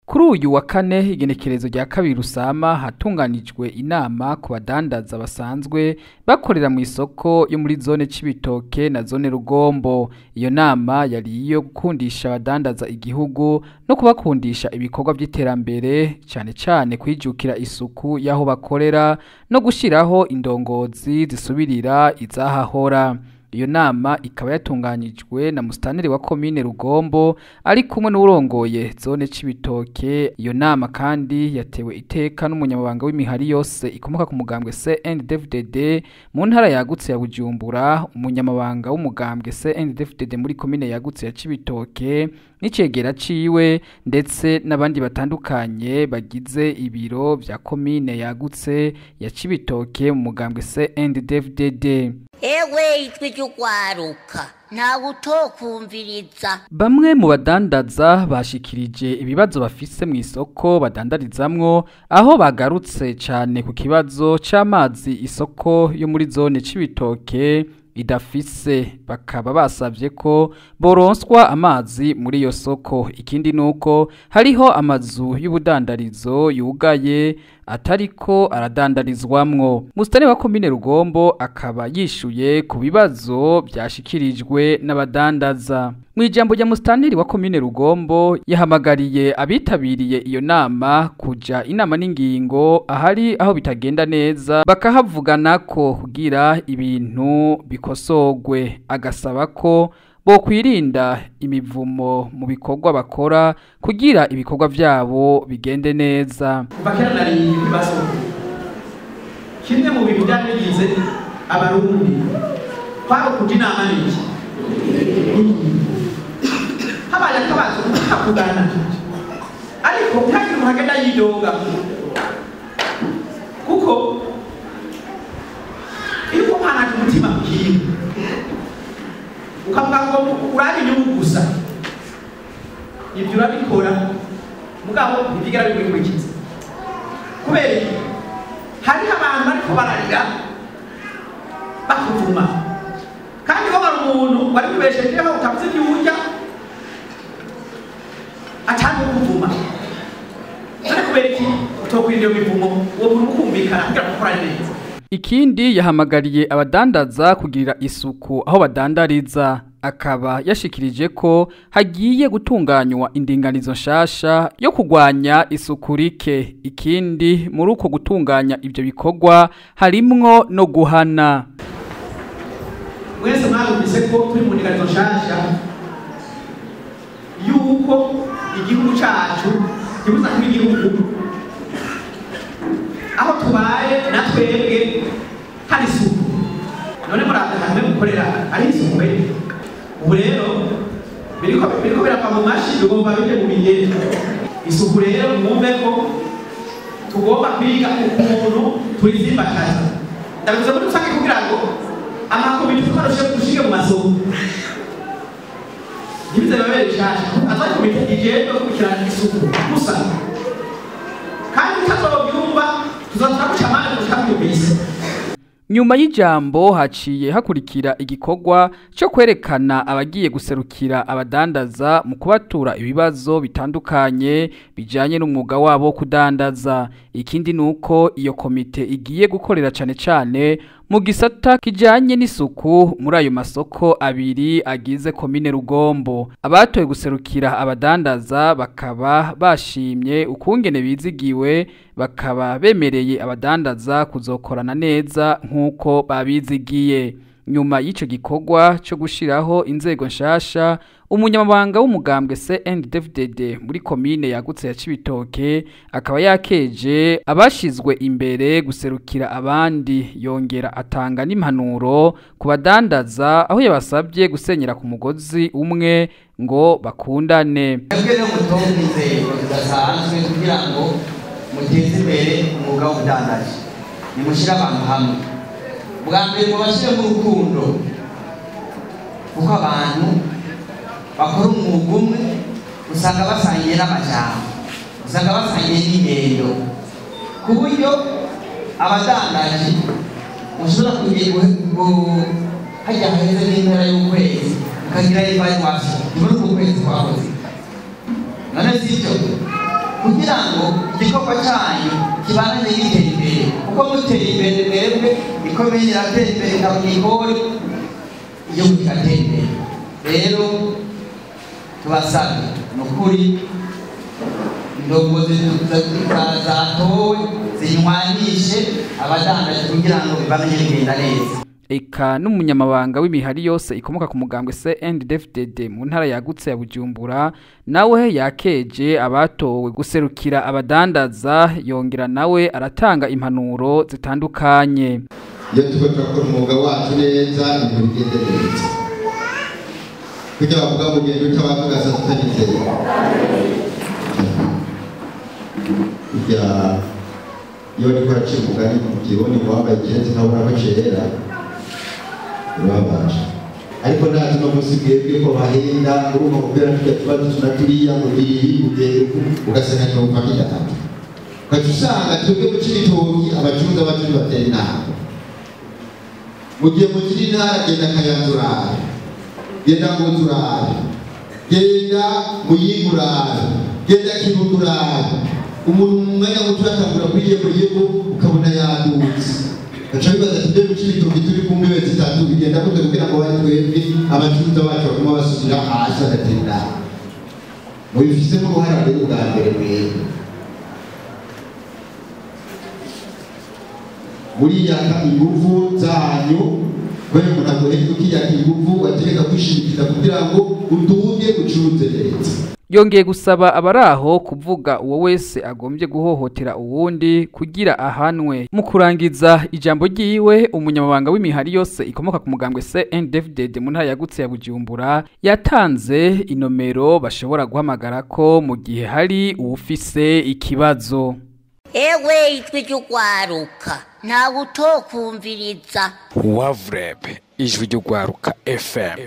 Kuri uyu wa kane igenekerezo rya kabiri Rusama hatunganijwe inama ku badandaza basanzwe bakorera mu isoko yo muri zone Cibitoke na zone Rugombo. Iyo nama yari iyo gukundisha abadandaza igihugu no kubakundisha ibikorwa by'iterambere, cyane cyane kwijukira isuku y'aho bakorera no gushiraho indongozi zisubirira izahahora. Iyo nama ikaba yatunganijwe na mustaneri wa komine Rugombo ari kumwe n'urongoye zone Cibitoke. Iyo nama kandi yatewe iteka n'umunyamabanga w'imihari yose ikomoka ku mugambwe CNDD-FDD mu ntara yagutse ya Bujumbura, umunyamabanga w'umugambwe CNDD-FDD muri komine yagutse ya Cibitoke n'icegera ciwe, ndetse n'abandi batandukanye bagize ibiro vya komine yagutse ya Cibitoke mu mugambwe CNDD-FDD. Ewe ijwi ry'ugwaruka ntawe utokumviriza. Bamwe mu badandaza bashikirije ibibazo bafise mu isoko badandarizamwo, aho bagarutse cyane ku kibazo c'amazi isoko yo muri zone Cibitoke idafise, bakaba basavye ko boronswa amazi muri iyo soko. Ikindi nuko hariho amazu y'ubudandarizo yugaye atariko aradandarizwamwo. Mustane wa komine Rugombo akaba yishuye ku bibazo byashikirijwe n'abadandaza. Mu ijambo rya mustaneri wa komine Rugombo yahamagariye abitabiriye iyo nama kuja inama n'ingingo ahari aho bitagenda neza bakahavugana ko kugira ibintu bikosogwe, agasaba ko bo kwirinda imivumo mu bikorwa bakora kugira ibikorwa vyabo bigende neza. Kuva kera nari ibibazo kimwe mu bintu byari bigize Abarundi kwari ukuja inama n'iki, habaye akabazo kakugana, ariko ntihagire umuntu agenda yidoga, kuko iyo upanaje umutima ku kintu ukavuga ngo urabe inyungu gusa, ibyo urabikora mugabo ntibyigera bigukurikiza. Kubera iki? Hariho abantu bariko bararira bakuvuma, kandi ko hari umuntu wari kwibeshejeho utavuze ibyo urya atanga ukuvuma. None kubera iki utokwirinda iyo mivumo, uwo muntu ukumvikana kugira ngo ukorane neza? Ikindi yahamagariye abadandaza kugirira isuku aho badandariza, akaba yashikirije ko hagiye gutunganywa indinganizo nshasha yo kugwanya isuku rike. Ikindi muri uko gutunganya ibyo bikorwa harimwo no guhana. Mwese mwarumvise ko turi mu ndinganizo nshasha yuko igihugu cacu kibuza kuba igihugu aho tubaye na twebwe hari isuku. None muraza hamwe mukorera ari isuku. Ubu rero biriko birava mu mashi bigomba bije mu bigeni. Isuku rero mwumve ko tugomba kwiga ukuntu tuyizimbataza. Ndabivuze muri rusange kugira ngo amakomite twaroshe gushike mu masoko ntibize babere bishasha, azari komite igenda gukurikirana isuku gusa, kandi utazobyumva tuzatura guca amande tukabyumvise. Nyuma y'ijambo haciye hakurikira igikorwa cyo kwerekana abagiye guserukira abadandaza mu kubatura ibibazo bitandukanye bijanye n'umwuga wabo kudandaza. Ikindi nuko iyo komite igiye gukorera cane cane mu gisata kijanye n'isuku muri ayo masoko abiri agize komine Rugombo. Abatoye guserukira abadandaza bakaba bashimye ukungene bizigiwe, bakaba bemereye abadandaza kuzokorana neza nkuko babizigiye. Nyuma y'ico gikorwa cyo gushiraho inzego nshasha, umunyamabanga w'umugambwe CNDD-FDD muri komine yagutse ya Cibitoke akaba yakeje abashizwe imbere guserukira abandi, yongera atanga n'impanuro ku badandaza aho yabasabye gusenyera ku mugozi umwe ngo bakundane. Mwebwe rero mutonde inzego zidasanzwe kugira ngo muteze imbere umwuga w'ubudandaji, nimushyire abantu hamwe. Bwa mbere mubashyire mu rukundo, kuko abantu bakora umwuga umwe usanga basangiye n'amajambo, usanga basangiye n'ingendo, ku buryo abadandaji mushobora kugira hajya haheze n'impera y'ukwezi mukagira evaluation ni muri uku kwezi twakoze. None sibyo? Kugira ngo igikorwa cyanyu kibandanye gitera imbere, kuko mutera imbere mwebwe ikomeye iratera imbere, ikabona ikori, igihugu kigatera imbere. Rero tubasabye ni ukuri, indongozi zatowe zinywanishe abadandaji kugira ngo bibandanye bigenda neza. Eka n'umunyamabanga w'imihari yose ikomoka ku mugambwe CNDD-FDD mu ntara yagutse ya Bujumbura nawe yakeje abatowe guserukira abadandaza, yongera nawe aratanga impanuro zitandukanye. Iyo turiko turakora umwuga wacu neza, ibintu bigende neza. Kugira bavuga ngo ugende utabavuga satanize. Kugira iyo bariko baraca umugani mu kirundi ngo wambaye ikirezi ntabona ko cera, birababaje. Ariko ndazi no munsi bwebwe ko bahenda, urumva kubera turya tubazo tuna turiya ngo biri ugende ugasanga ni mu famille atatu. Ugaca usanga twebwe mu Cibitoki abacuruza bacu ntibatera inama. Mu gihe mu zindi ntara, genda Kayanza urabe, genda Ngozi urabe, genda Muyinga urabe, genda Kirundo urabe, umuntu mu mwanya muto atangura kuri yego yego, ukabona yadutse. Gaca bibaza ati: "Mbe mu Cibitoki turi ku mbibe zitatu, bigenda gute kugira ngo bari twebwe abacuruza bacu baguma basubira hasi bagatera inama?" Mubifisemo uruhara rero bwa mbere mwebwe muriyaka inguvu zanyu, kubera umuntu aguhenda ukiyaka inguvu, wategeka kwishimikiza kugira ngo uduge ucuruze neza. Yongeye gusaba abaraho kuvuga uwo wese agombye guhohotera uwundi kugira ahanwe. Mu kurangiza ijambo ryiwe, umunyamabanga w'imihari yose ikomoka ku mugambwe CNDD-FDD mu ntara yagutse ya Bujumbura yatanze inomero bashobora guhamagarako mu gihe hari uwufise ikibazo. Ewe, ijwi ry'ugwaruka, ntawe utokumviriza. Wavureb, ijwi ry'ugwaruka FM.